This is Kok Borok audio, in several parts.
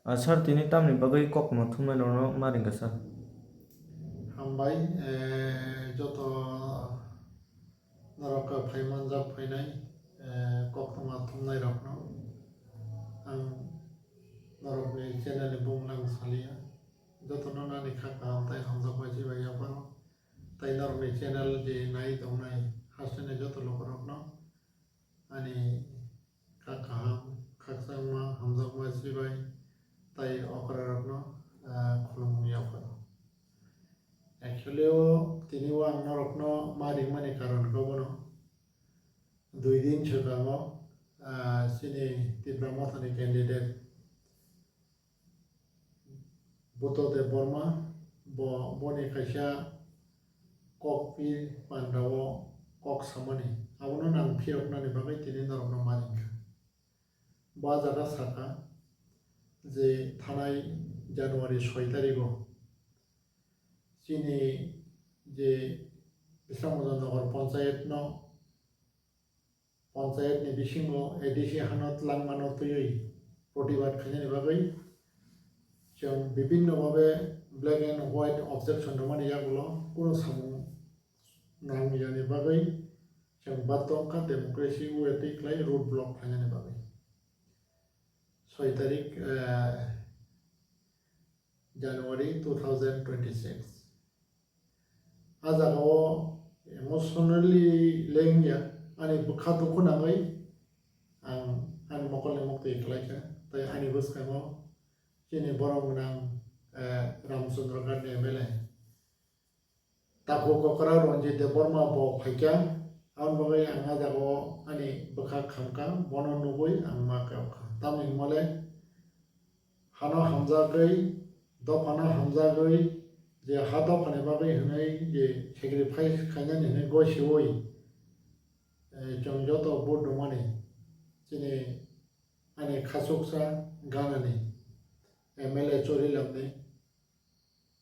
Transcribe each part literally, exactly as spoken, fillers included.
Ah, sir, tini tamni bagwi koktwma thumnairokno ma ringkha, sir? Hambai, eh, joto norok phai manjak phainai, eh, koktwma thumnairokno. Ang norokni channel ni bumung nang saliya. Jotono nani kha kaham tei hamjakma chibai yapharo. Tei norokni channel je nai tongnai hasteni joto lukurokno ani kha kaham, khakchangma, hamjakma chibai tei okrarokno, ah, khulumung yapharo. Actually o tini o ang norokno ma ringmani karon khe bono dui din swkango, ah, chini Tipra Mothani candidate Buddha Debbarma, bo, boni kaisa kokpi pandao kok samani, abono nang phiroknani bagwi tini norokno ma ringkha. Bo ah jaga sakha je thanai January soi tarigo chini je Bisramganj Nagar Panchayat no Panchayat ni bisingo A D C hano twlangmano twiwi protibad khainani bagwi chwng bibinno bhabe black and white objection rwmani yagulo kunu samung nangyani bagwi chwng baddo wngkha democracy way twi khlai road block khlainani bagwi. Soi tarik, eh, January two thousand twenty-six. Ah jaga o emotionally lengya, ani bwkha dukhu nangwi ang ani mokolni muktwi khlaikha, tei ani bwskango chini borok gwnang, eh, Ramchandra Ghat ni M L A Takhuk okra Ranjit Debbarma bo phaikha, aboni bagwi ang ah jaga o ani bwkha khamkha, bono nugwi ang ma kha. Tamni hwnmale hano hamjagwi, dophano hamjagwi, je ha dophani bagwi hwnwi je sacrifice khainani hwnwi gosiwi, eh, chwng joto vote rwmani chini ani khachuksa ganani M L A Chorilamni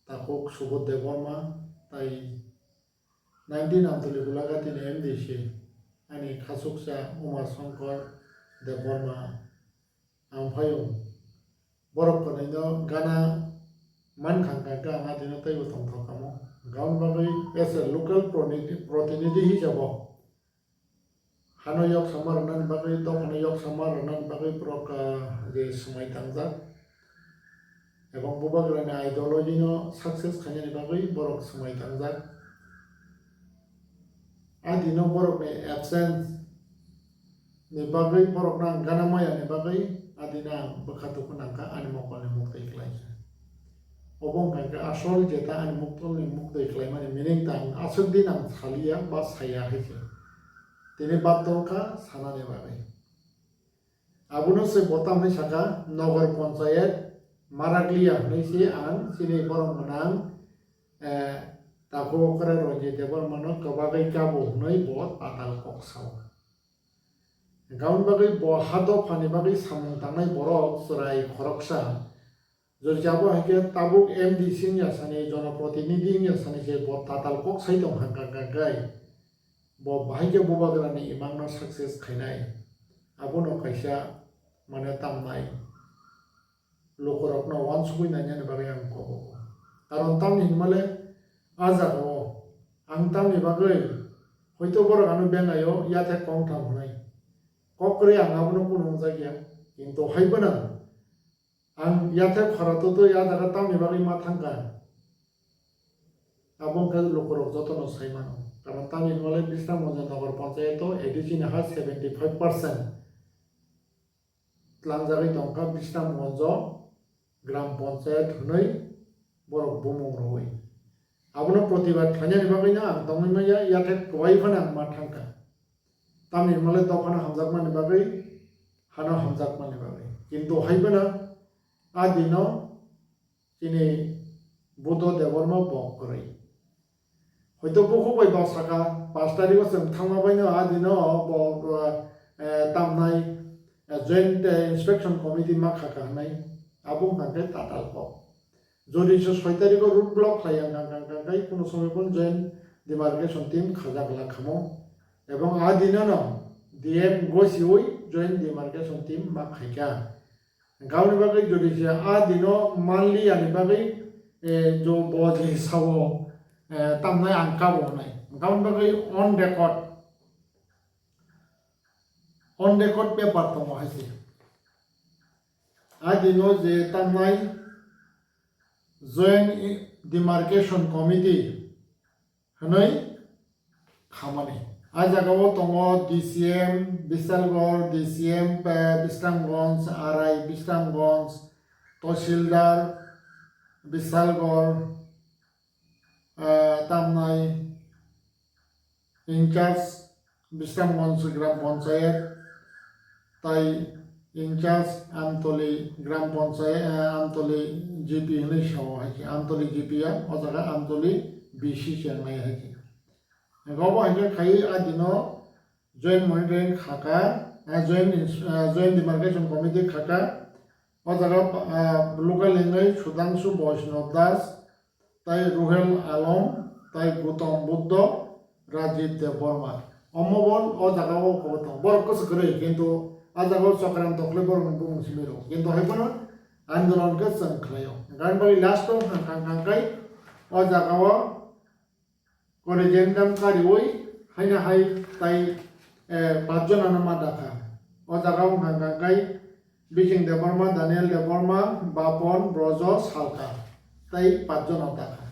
takhuk Subodh Debbarma tei nineteen Amtuli Golaghatini M D C ani khachuksa Uma Shankar Debbarma. Ang phaiyung borok kwrwino gana mankha hwnkha khe ang adino teibo tongthok kamo. Gabon bagwi as a local proniti-, protinidhi hisabo hano yok sama rwnani bagwi, dophano yok sama rwnani bagwi borok, ah, je swmai tangjak. Ebong bubagrani ideology no success khainani bagwi borok swmai tangjak. Adino borokni absence ni bagwi, borokno ang gana maya ni bagwi adino ang bwkha dukhu nangkha, ani mokolni muktwi khlaikha. Obo wngkha khe asol jeta ani mokolni muktwi khlaimani meaning ta ang aswk din ang saliya ba saya hai se. Tini bato wngkha sanani bagwi. Abono se bo tamni saka Nagar Panchayat marakliya hwnwi se ang chini borok gwnang, eh, takhuk okra Ranjit Debbarmano kwbagwi kabo hwnwi bo tatal kok sao. Gabon bagwi bo ha dophani bagwi samung tangnai borok chwrai khoroksa. Jodi abo hai khe tabuk M D C wngya sani, jonoprotinidhi wngya sani se bo tatal kok sai tong kha, kha, kha, kha. Bo bahai khe bubagrani imangno success khainai. Abono kaisa mane tamnai lukurokno uansugwi nainani bagwi ang kok o. Karon tamni hinmale ah jaga o ang tamni bagwi hoito borok ano bengai o yathek kongtham hwnwi kok kwrwi ang abono kunu wngjak ya. Kintu hai phano ang yathek khora twtwi ah jaga tamni bagwi ma thangkha. Abo wngkha lukurok jotono sai mano. Karon tamni hinmale Bisramganj Nagar Panchayat o A D C ni ha seventy five percent tlangjagwi tongkha Bisramganj Gram Panchayat hwnwi borok bumung rwui. Abono protibad khlainani bagwino ang tongwi manya, yathek kwbai phano ang ma thangkha. Tamni hwnmale dophano hamjakmani bagwi, hano hamjakmani bagwi. Kintu hai phano a dino chini Buddha Debbarma bo kwrwi. Hoito bukhuk bai bo saka, pash tarikgo chwng thangma baino a dino bo, eh, tamnai, eh, Joint, eh, Inspection Committee ma kha kha hwnwi, abo wngkha khe tatal kok. Jodi se soi tarikgo road block khlai yang kang kang kang khe, kuno somoi phano Joint Demarcation Team khajak la khamo. Ebong a dinono D M gosiui Joint Demarcation Team ma khaikha. Hwnkhe aboni bagwi jodi se a dino manliyani bagwi, eh, jo bo je sao, eh, tamnai ang kabo hwnai. Hwnkhe aboni bagwi on record, on record paper tongo hai se. A dino je tamnai Joint Demarcation Committee hwnwi khamani. A jagao tongo D C M Bishalgarh, D C M, eh, Bisramganj, R I Bisramganj, Tahsildar Bishalgarh, eh, tamnai in charge Bisramganj Gram Panchayat, tai in charge Amtoli Gram Panchayat, eh, Amtoli G P hwnwi sao hai khe, Amtoli G P ya, o jaga Amtoli B C se wngnai hai khe. Hwnkhe obo hai khe khai a dino Joint Monitoring khaka, eh, Joint Ins-, eh, Joint Demarcation Committee khaka, o jaga, eh, local wngwi Sudhangshu Vaishnav Das, tai Ruhel Alom, tai Gautam Buddha, Rajiv Debbarma. Omo bo o jaga o kobo tongo. Borok kwchwk kwrwi, kintu a jaga o Chokran Tokle borok ni bumung simi rwo. Kintu hai phano andolon khe chwng khlaio. Hwnkhe bagwi last o hwnkha hwnkha khai o jaga o corrigendum kariui haino hai tai, eh, pach jona no ma dakha. O jaga o hwnkha hwnkha khai Bising Debbarma, Daniel Debbarma, Bapon, Brojo, Salka, tei pach jona dakha.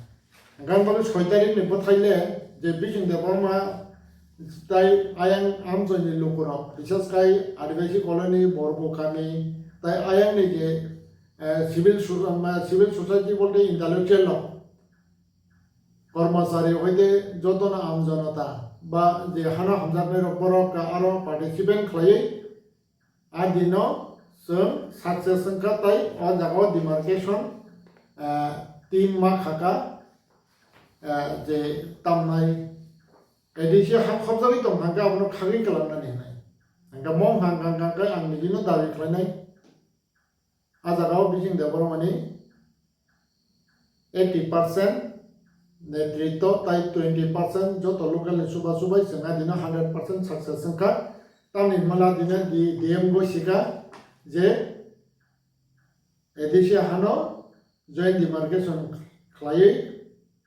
Hwnkhe bagwi soi tarikh ni bwthai le je Bising Debbarma tei ayang amchoi ni lukurok, bises khai Adivasi colony, Borgo kami, tei ayang ni je, eh, civil so-, civil society bolte intellectual rok, kormochari hoite jotono amjonota ba je hano hamjaknairok borok aro participant khlaiwi a dino chwng success wngkha tei o jagao demarcation, eh, team ma khaka, eh, je tamnai A D C ha khopjagwi tong hwnkhe abono khagwi kwlangnani hwnwi. Hwnkhe mong hang hang hang khe ang nini no dabi khlainai. A jagao Bising Debbarmani eighty percent netritwo tai twenty percent joto local ni chuba chubai chwng a dino hundred percent success wngkha. Tamni hwnmala dino D M go sika je A D C hano joint demarcation khlaiwi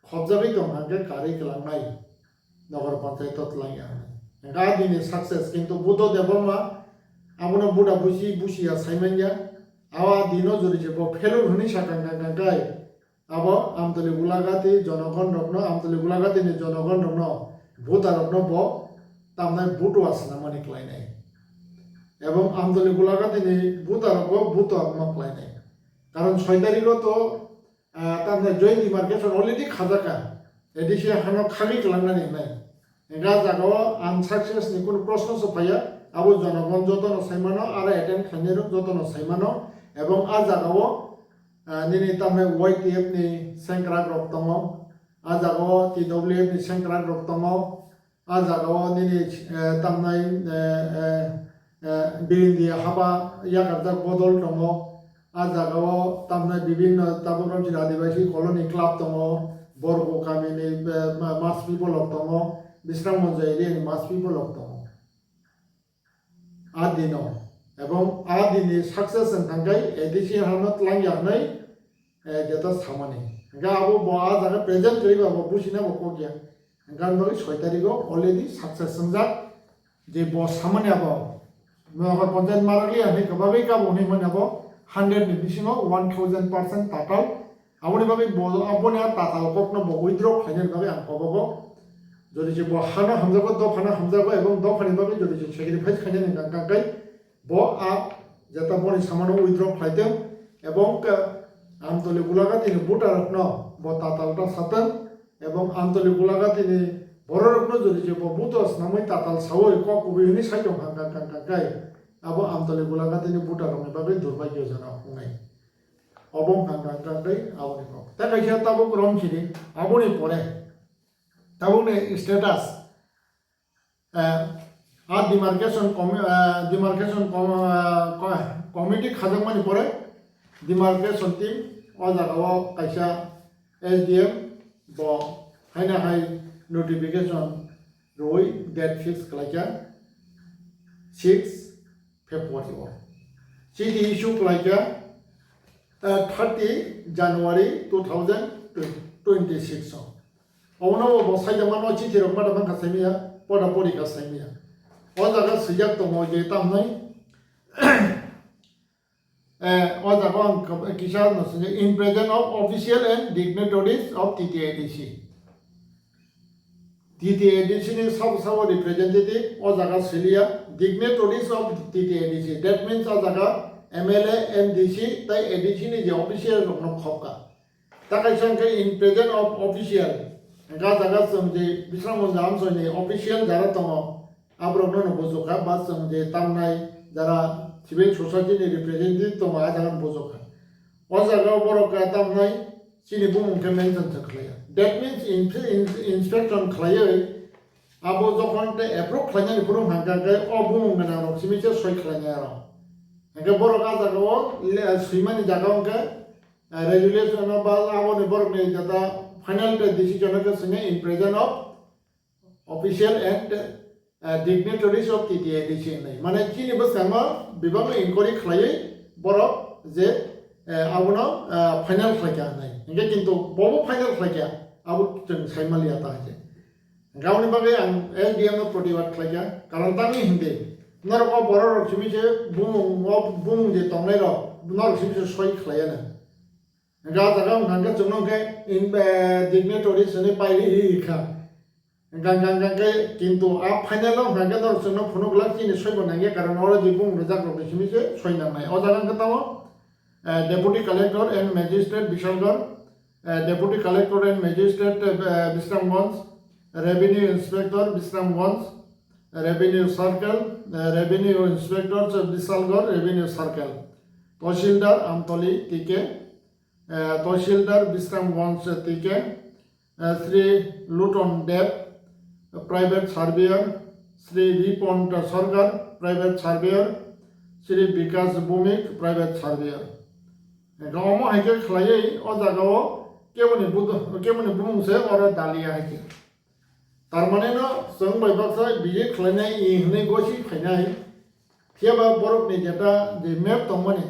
khopjagwi tong hwnkhe karwi kwlangnai Nagar Panchayat o twlangya hwnwi. Hwnkhe a dini success, kintu Buddha Debbarma abono buda busi busiya saimanya. Awa dino jodi se bo failure hwnwi sakang kang kang kai abo Amtoli Gulagati jonogon rokno, Amtoli Gulagati ni jonogon rokno, voter rokno bo tamnai butua swnamani kwlainai. Ebong Amtoli Gulagati ni voter rok bo butua ma kwlainai. Karon soi tarikh o to, ah, tamnai joint demarcation already khajaka. A D C hano khagwi kwlangnani hwnai. Hwnkhe a jagao unsuccess ni kunu proshno se phaiya, abo jonogon jotono saimano, aro attend khlainai rok jotono saimano, ebong a jagao, ah, nini tamni Y T F ni sengkrak rok tongo, a jagao T W F ni sengkrak rok tongo, a jagao nini, eh, tamnai, eh, eh, eh, Birindia haba yakarjak bodol tongo, a jagao tamnai bibinno tabuk romchini Adivasi colony club tongo, Borgo kamini, eh, ma-, mass people rok tongo, Bisramganj area ni mass people rok tongo. A dino, ebong a dini success wng thangkhai A D C hano twlangya hwnwi, eh, jeta samani. Hwnkhe abo bo a jaga present kwrwi ba bo busina bo kok ya. Hwnkhe ang bagwi soi tarikh o already success wngjak. Je bo samani abo Nohor Panchayat marakli ani kwbagwi kabo hwnwi mani abo hundred ni bisingo one thousand percent tatal. Aboni bagwi bo aboni a tatal kokno bo withdraw khlainani bagwi ang kobogo. Jodi je bo hano hamjago, dophano hamjago ebong dophani bagwi jodi je sacrifice khainani hwnkha hwnkha khe bo a jeta boni samano withdraw khlaitong ebong khe Amtoli Gulagati ni voter rokno bo tatal ta satong. Ebong Amtoli Gulagati ni bororokno jodi je bo buto swnamwi tatal sawi kok kubui hwnwi sai tong kha, kha, kha, kha, kha, abo Amtoli Gulagati ni voter rokni bagwi durbhagyojonok wngnai. Obo wngkha, wngkha, wngkha tei aboni kok. Tei kaisa tabuk romchini, aboni pore tabukni status, eh, a demarcation com-, eh, demarcation com-, eh, co-, committee khajakmani pore demarcation team o jagao kaisa S D M bo haino hai notification rwi date fix khlaikha six February o. Chithi issue khlaikha, eh, thirty January two thousand twenty-six o. Obono bo saida mano chithi rok mada mankha saimiya, poda porikha saimiya. O jaga swijak tongo je tamnai, eh, o jaga ang kisa no swijak, "In presence of official and dignitaries of T T A D C." T T A D C ni sabo sabo representative o jaga siliya, dignitaries of T T A D C, that means o jaga M L A, M D C tai A D C ni je official rok no khopka. Ta kaisa hwnkhe in presence of official, hwnkhe a jaga chwng je Bisramganj amchoi ni official jara tongo, aborok no no bujokha, ba chwng je tamnai jara civil society ni representative tongo, a jaga no bujokha. O jaga o borok khe tamnai chini bumung khe mention se khlaiya. That means in-, in-, inspection khlaiwi abo jokhon te approve khlainani phuru hwnkha khe o bumung gwnang rok simi se soi khlainai rok. Hwnkhe borok a jaga o le-, swimani jaga o hwnkhe, eh, resolution o ba aboni borok ni jata final te decision o khe swinai in presence of official and, uh, dignitaries of T T A D C hinwi. Mane chini bwskango bebakno inquiry khlaiwi borok je, eh, abono, eh, final khlaikha hinwi. Hinkhe kintu bobo final khlaikha, abo chwng saimaliya ta hinwi. Hinkhe aboni bagwi ang S D M no protibad khlaikha, karon tamni hinwi norok o borok rok simi se bumung, o bumung je tongnai rok norok simi se soi khlaiya na. Hinkhe a jaga wngkha hinkhe chwngno hinkhe in, eh, dignitaries hinwi pairi rikha. Hwnkha, hwnkha, hwnkha khe kintu a final o hwnkha khe norok chwngno phunuk glak chini soi bo nangya, karon oro je bumung rwjak rok ni simi se soi nangnai. O jaga hwnkhe tamo, eh, Deputy Collector and Magistrate Bishalgarh, eh, Deputy Collector and Magistrate, eh, Bisramganj, Revenue Inspector Bisramganj, Revenue Circle, eh, Revenue Inspector Bishalgarh, Revenue Circle, Tahsildar Amtoli T K, eh, Tahsildar Bisramganj T K, eh, Shri Luton Deb, Private Surveyor, Shri Ripon Sarkar, Private Surveyor, Shri Bikash Bhumik, Private Surveyor. Hwnkhe omo hai khe khlaiwi o jaga o keboni budo-, keboni bumung se oro daliya hai khe. Tar mane no chwng bai baksa biji khlainai i hwnwi gosi phainai. Phiya ba borok ni jeta je map tongmani,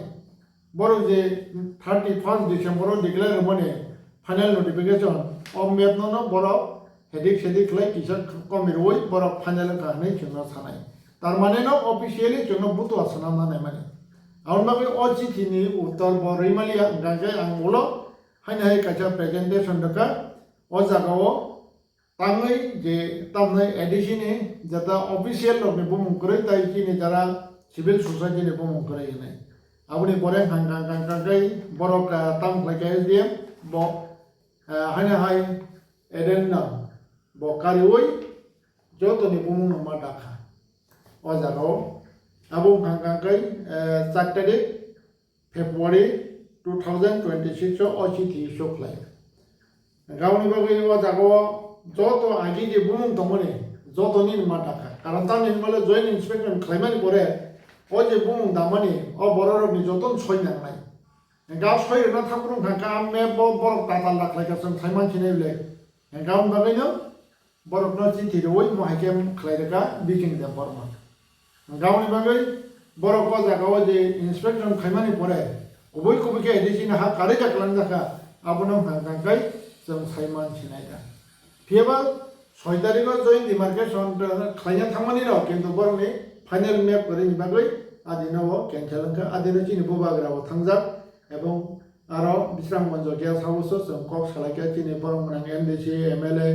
borok je thirty first December o declare rwmani final notification, o map no no borok hedik sedik khlai kisa komi rwui borok final wngkha hwnwi chwngno sanai. Tar mane no officially chwngno butua swnamna naimani. Aboni bagwi o chithi ni uttor bo rwimaliya, hwnkha khe ang ulo haino hai kaisa presentation rwkha o jaga o. Tangwi je tamnai A D C ni jeta official rok ni bumung kwrwi tai chini jara civil society ni bumung kwrwi hinwi. Aboni pore hang hang hang hang khe borok, ah, tang khlai khe S D M bo, ah, haino hai addendum bo kariwi joto ni bumung no ma dakha. O jaga o abo hang hang khe, eh, char tarik February two thousand twenty-six o, o chithi issue khlai. Aboni bagwi o jaga o joto agi je bumung tongmani, joto ni ma dakha. Karon tamni hinmale joint inspection khlaimani pore o je bumung damani, o borok rok ni joto soi nangnai. Hwnkhe soi rwna thangphuru hwnkha khe a map bo borok tatal da khlai kha chwng saiman sinai le. Hwnkhe aboni bagwi no borokno chithi rwui mo hai khe khlai rwkha Biking Debbarma. Hwnkhe aboni bagwi borok o jaga o je inspection khaimani pore kubui kubui khe A D C ni ha karwi jak lang jakha, abono hwnkha hwnkha khe chwng saiman sinai da. Phiya ba soi tarikh o joint demarcation khlaina thangmani rok, kintu borokni final map kwrwini bagwi adino o cancel wngkha, adino chini bubagra bo thangjak, ebong aro Bisramganj guest house o chwng kok salaikha chini borok gwnang M D C, M L A,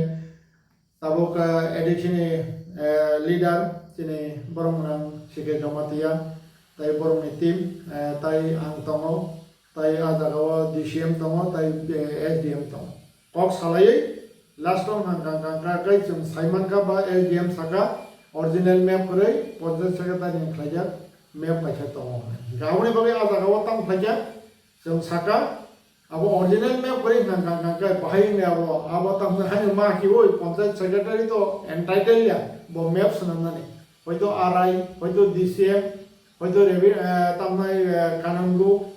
tabuk, ah, A D C ni, eh, leader chini borok gwnang C K Jamatia, tai borokni team, eh, tai ang tongo, tai a jaga o D C M tongo, tai, eh, S D M tongo. Kok salaiwi last o hang hang hang hang khe chwng saimankha ba S D M saka original map kwrwi panchayat secretary ni khlaijak map kaisa tongo. Aboni bagwi a jaga o tamo khlaijak chwng saka abo original map kwrwi hwnkha hwnkha hwnkha khe bahai wngya abo, abo tamo haino ma kiui panchayat secretary to entitled ya bo map swnamnani. Hoito R I, hoito D C M, hoito revi-, eh, tamnai, eh, kanungo.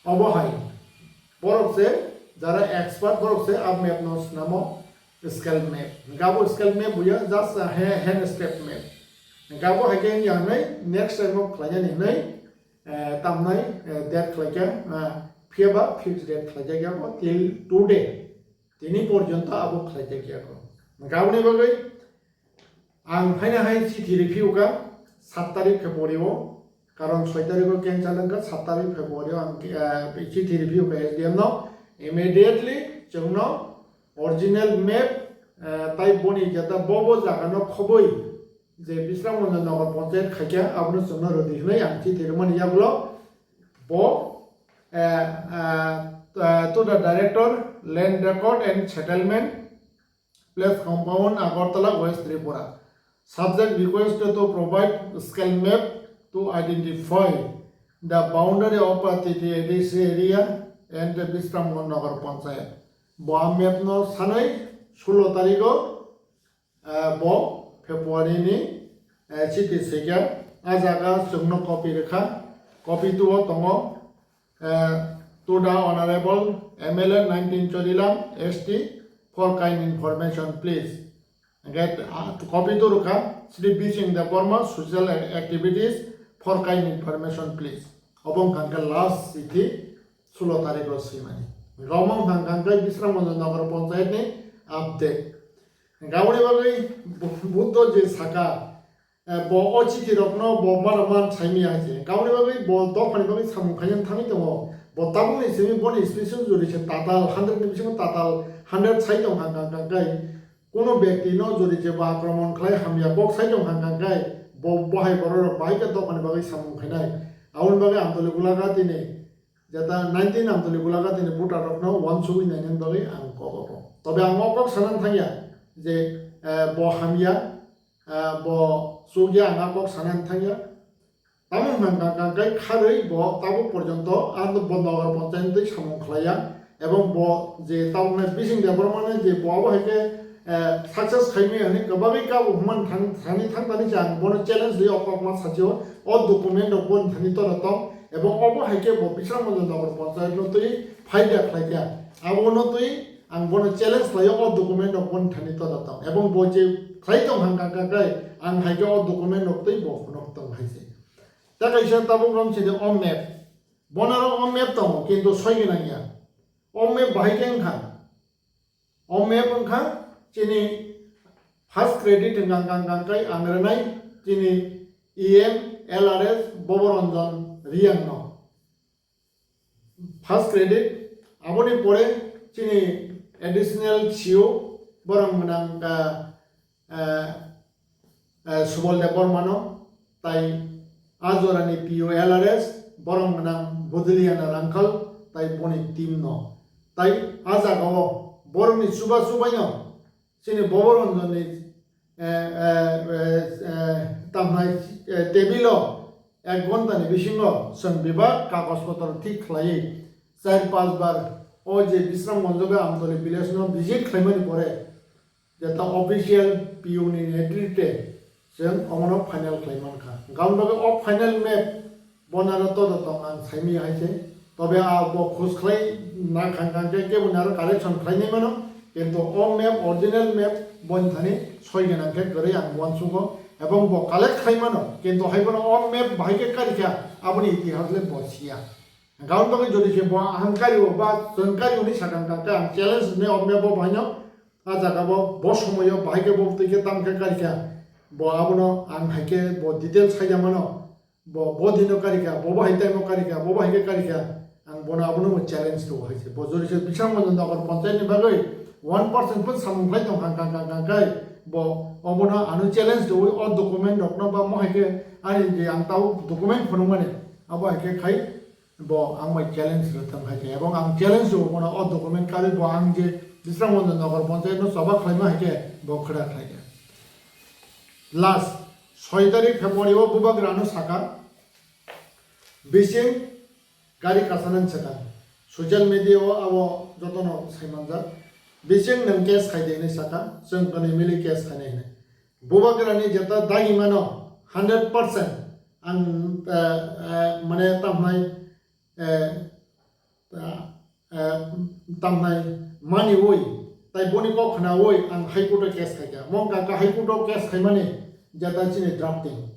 Obo hai borok se jara expert borok se a map no swnamo scale map. Hwnkhe abo scale map buya just a ha-, hand scale map. Hwnkhe abo hai khe wngya hwnwi next time o khlainani hwnwi eh, tamnai, eh, date khlaikha, ah, phiyaba fixed date khlaijak yago till today. Tini porjonto abo khlaijak yago. Gaboni bagwi ang haino hai chithi riphiuka sat tarik February o, karon soi tarik o cancel wngkha, sat tarik February o ang, eh, chithi riphiuka S D M no, immediately chwngno original map, eh, tai boni jeta bobo jaga no khoboi je Bisramganj Nagar Panchayat khaikha, abono chwngno rwdi hwnwi ang chithi rwmani yagulo bo, eh, eh, eh, to the Director, Land Record and Settlement, Place Compound, Agartala, West Tripura. Subject request to provide scale map to identify the boundary of T T A D C area and the Bisramganj Nagar Panchayat. Bo a map no sanwi sulo tarigo, eh, bo February ni, eh, chithi swikha. A jaga chwngno copy rwkha. Copy two o tongo, eh, to the Honorable M L A nineteen Chorilam, S T, for kind information, please. Hingkhe, ah, copy to rwkha, Shri Bising Debbarma, social ac-, activities, for kind information, please. Obo wngkha khe last chithi sulo tarikh o swimani. Omo wngkha khe Bisramganj Nagar Panchayat ni update. Gaboni bagwi Bu-, Buddho je saka, eh, bo o chithi rokno bo mano man saimya hai se. Gaboni bagwi bo dophani bagwi samung khaina thangwi tongo. Bo tabukni simi boni special juri se tatal hundred ni bisingo tatal hundred sai tong kha, kha, kha, khai. Kuno bektino jodi je bo akromon khlai hamya kok sai tong kha, kha, khai bo, bo hai borok rok bahai khe dophani bagwi samung khainai. Aboni bagwi Amtoli Golaghat tini jeta nineteen Amtoli Golaghat tini voter rokno uansugwi nainani bagwi ang kok obo. Tobe ang o kok sanani thangya je, eh, bo hamya, eh, bo chukya ang a kok sanani thangya. Tamo hwnka hwnka khe kharwi bo tabuk porjonto ang bo Nagar Panchayat twi samung khlaiya, ebong bo je tabuknai Bising Debbarmano je bo abo hai khe, eh, success khaimaya hwnwi kwbagwi kabo hwnmani thang, thani thang thani se ang bono challenge rwi o kokma sachio, o document rok boni thani toro tong, ebong obo hai khe bo Bisramganj Nagar Panchayat no twi phaida khlaikha, abono twi ang bono challenge khlaio, o document rok boni thani toro tong, ebong bo je khlai tong hwnka hwnka khe ang hai khe o document rok twi bo phunuk tong hai se. Tei kaisa tabuk rom sini o map. Bonaro o map tongo, kintu soi gwnang ya. O map bahai khe wngkha. O map wngkha chini first credit wngkha, wngkha, wngkha khe ang rwnai chini E M L R S Boboranjan Riyang no. First credit, aboni pore chini additional C O borok mwnang, ah, eh, eh, Subal Debbarmano, tai a jorani P O L R S, borok gwnang Bodoliana Rangkhal, tai boni team no. Tai a jagao borokni chuba chubaino chini Boboranjonni, eh, eh, eh, eh, tamnai, eh, table o ek ghonta ni bisingo chwng bebak kagoj potro thik khlaiwi char panch bar o je Bisramganj bai Amtoli village no visit khlaimani pore, jeta official P O ni netrite chwng omono final khlai mankha. Hwnkhe aboni bagwi o final map bonaro todo tong ang saimaya hai se. Tobe a bo khus khlai na khang khang khe kebo ni aro correction khlai nai mano. Kintu o map, original map boni thani soi gwnang khe kwrwi ang uansugo. Ebong bo collect khlai mano. Kintu hai bono o map bahai khe karikha aboni itihas le bo siya. Hwnkhe aboni bagwi jodi se bo ahang kario ba chwng kario hwnwi sakha hwnkhe ang challenge hwnwi o map bo bahaino. A jaga bo, bo somoyo bahai khe bo twi khe tam khe kari kha. Bo abono ang hai khe bo detail sai ya mano. Bo, bo dino kari kha, bo bahai time o kari kha, bo bahai khe kari kha. Ang bono abono bo challenge rwo hai se. Bo jori se Bisramganj Nagar Panchayat ni bagwi one percent pun samung khlai tong kha, kha, kha, kha, khai. Bo obono ano challenge rwwi o document rokno ba mo hai khe ani je ang tao document phunukmani abo hai khe khai. Bo ang bai challenge rwthang hai khe, ebong ang challenge rwo bono o document karwi bo ang je Bisramganj Nagar Panchayat no choba khlaima hai khe bo khwda khlai kha. Last soi tarik February o bubagra no saka bising gari kasanani saka social media o abo jotono saimanjak bising nwng case khai de hinwi saka chwng toni mili case khainai hinwi. Bubagrani jeta dagi mano hundred percent ang, eh, eh, mane tamhnai, eh, eh, eh, tamhnai mani oi, tai boni kok khna oi ang High Court o case khaikha. Mong kaka High Court o case khaimani jeta chini drafting.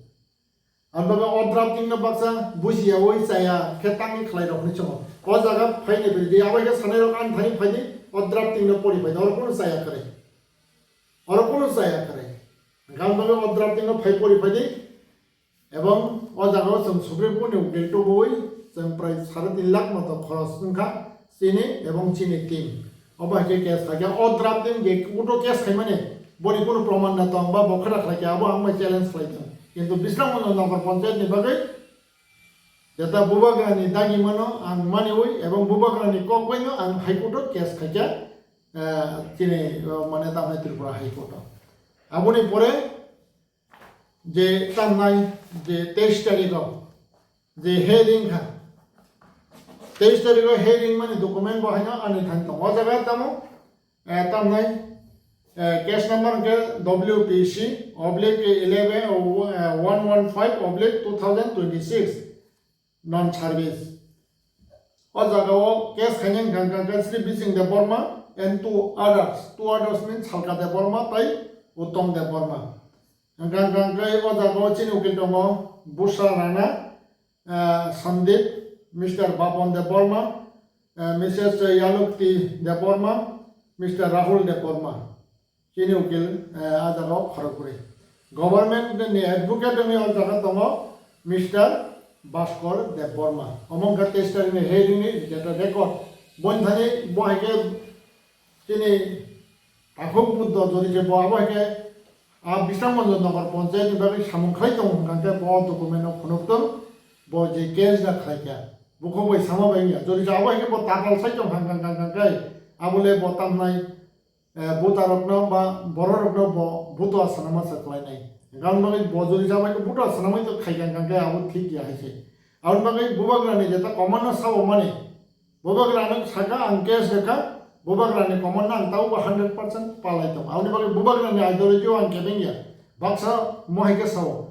Ang bagwi o drafting no baksa bujiyawi chaya khe tangwi khlai rok hinwi chongo. O jaga phaini phai di, abo khe sanai rok ani thani phai di, o drafting no pori phai di, oro kunu chaya kwrwi. Oro kunu chaya kwrwi. Ang bagwi o drafting no phai pori phai di. Ebong o jaga o chwng Supreme Court ni ukil tubui chwng prai sare tin lakh moto khoros wngkha chini ebong chini team. Obo hai khe case khaikha, o drafting je kuto case khaimani boni kunu proman na tong ba bo khwra khlaikha, abo ang bai challenge khlai tong. Kintu Bisram Mohan Nagar Panchayat ni bagwi jeta Bubagra ni dagi mano ang maniwi ebong Bubagra ni kok bai no ang High Court o case khaikha, eh, chini, eh, mane tamni Tripura High Court o. Aboni pore je tamnai je teis tarikh o je hearing kha, teis tarikh o hearing mani document bo haino ani thani tongo. O jaga tamo, eh, tamnai, eh, case number hwnkhe W P C oblique eleven, eh, one one five oblique two thousand twenty-six non service. O jaga o case khainai hwnkha hwnkha khe Sri Bising Debbarma and two others, two others means Salka Debbarma tai Uttom Debbarma. Hwnkha hwnkha khe o jaga o chini ukil tongo Busra Rana, ah, Sandeep, Mister Bapan Debbarma, ah, Missus Yalukti Debbarma, Mister Rahul Debbarma. Chini ukil, eh, a jaga o khorokbrwi. Government ni advocate wngwi o jaga tongo Mister Bhaskar Debbarma. Omo wngkha teis tarikh ni hearing ni jeta record. Boni thani bo hai khe chini takhuk Buddha jori khe bo abo hai khe a Bisramganj Nagar Panchayat ni bagwi samung khlai tongo hwnkha khe bo o document no phunuk tong, bo je case da khlai kha. Bukhuk bai sama bai wngya. Jori khe abo hai khe bo tatal sai tong hwnkha hwnkha khe abo le bo tamnai eh, buta rokno ba borok rokno bo butua sanama se khlainai. Gan bagwi bo jori jabai khe butua sanamai to khai gan gan khe abo thik ya hai se. Aboni bagwi bubagrani jeta command no sabo mani. Bubagrani saka ang case rekha, bubagrani command no ang tabo ba hundred percent palai tong. Aboni bagwi bubagrani ideology o ang kebeng ya. Baksa mo hai khe sao.